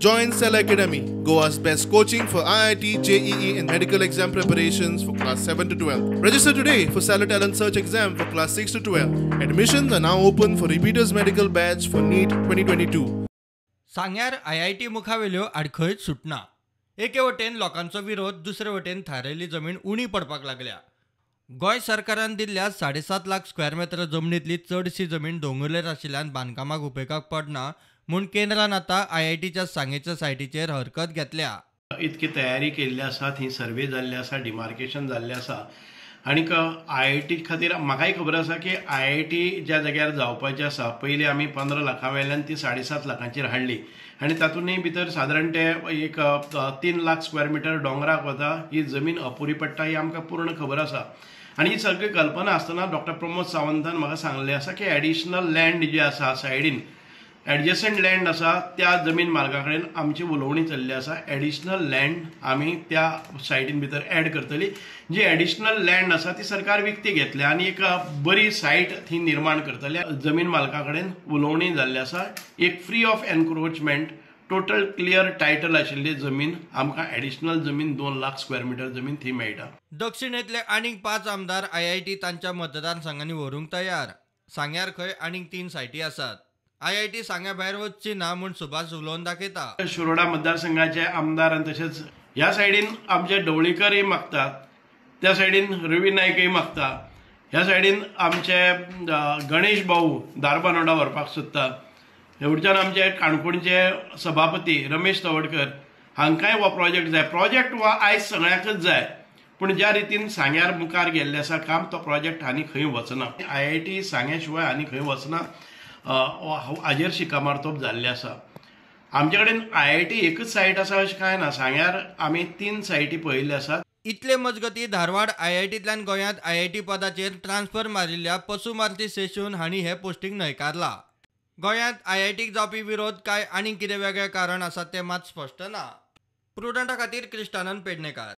Join Cell Academy, Goa's best coaching for IIT, JEE and medical exam preparations for class 7 to 12. Register today for Stellar Talent Search exam for class 6 to 12. Admissions are now open for repeaters medical batch for NEET 2022. सांग्यार IIT मुखावेल्यो आडखळीत सुटना. एके वटेन लोकांचो विरोध, दुसरे वटेन थारयल्ली जमीन उणी पडपाक लागल्या. गोंय सरकारान दिल्ल्या 7.5 लाख स्क्वेअर मिटर जमनींतली चडशी जमीन दोंगुल्लेर आशिल्ल्यान बांदकामाक उपेगाक पडना म्हूण केंद्रान आतां आयआयटीच्या सांगेच्या सायटीचेर हरकत घेतल्या. इतकी तयारी केल्ली आसा, थंय सर्वे जाल्ले आसा, डिमार्केशन जाल्लें आसा आनीक आयआयटी खातीर म्हाकाय खबर आसा की आयआयटी ज्या जाग्यार जावपाची आसा पयलीं आमी 15 लाखां वेल्यान ती 7.5 लाखांचेर हाडली आनी तातूंतय भितर सादारण ते एक 3 लाख स्क्वेअर मिटर दोंगराक वता, ही जमीन अपुरी पडटा ही आमकां पूर्ण खबर आसा. आनी ही सगळी कल्पना आसतना डॉक्टर प्रमोद सावंतान म्हाका सांगलें आसा की एडिशनल लँड जी आसा सायडीन एडजसंट लँड आसा त्या जमीन मालका कडेन आमची उलोवणी चल्ली आसा. एडिशनल लँड आमी त्या सायटीन भितर एड करतली. जी एडिशनल लँड आसा ती सरकार विकती घेतली आनी एक बरी सायट थंय निर्माण करतले. जमीन मालका कडेन उलोवणी जाल्ली आसा. एक free of encroachment total clear title आशिल्ली जमीन आमकां एडिशनल जमीन 2 लाख स्क्वेअर मिटर जमीन थंय मेळटा. दक्षिणेंतले आनीक 5 आमदार आयआयटी तांच्या मतदारसंघांनी व्हरूंक तयार. सांग्यार खंय आनीक 3 सायटी आसात. आयआयटी सांग्या भायर वचची ना म्हूण सुभाष उलोवन दाखयता. शिरोडा मतदारसंघाचे आमदार आनी तशेंच ह्या सायडीन आमचे ढवळीकरय मागतात, त्या सायडीन रवी नायकय मागता, ह्या सायडीन आमचे गणेश भाऊ धारबानोडा व्हरपाक सोदता, हेवटेच्यान आमचे काणकोणचे सभापती रमेश तवडकर हांकांय हो प्रोजेक्ट जाय. प्रोजेक्ट हो आयज सगळ्यांकच जाय, पूण ज्या रितीन सांग्यार मुखार गेल्लें आसा काम तो प्रोजेक्ट आनी खंय वचना. आयआयटी सांग्या शिवाय आनी खंय वचना हाजेर शिक्कामार्तोब जाल्लें आसा. आमचे कडेन आयआयटी एकच सायट आसा अशें कांय ना, सांग्यार आमी 3 सायटी पळयल्ल्यो आसात. इतले मजगती धारवाड आयआयटींतल्यान गोंयांत आयआयटी पदाचेर ट्रान्सफर मारिल्ल्या पसुमारती सेशून हांणी हें पोस्टिंग न्हयकारला. गोंयांत आयआयटीक जावपी विरोध काय आनीक कितें वेगळें कारण आसा तें मात स्पश्ट ना. प्रुडंटा खातीर क्रिस्टानंद पेडणेकार.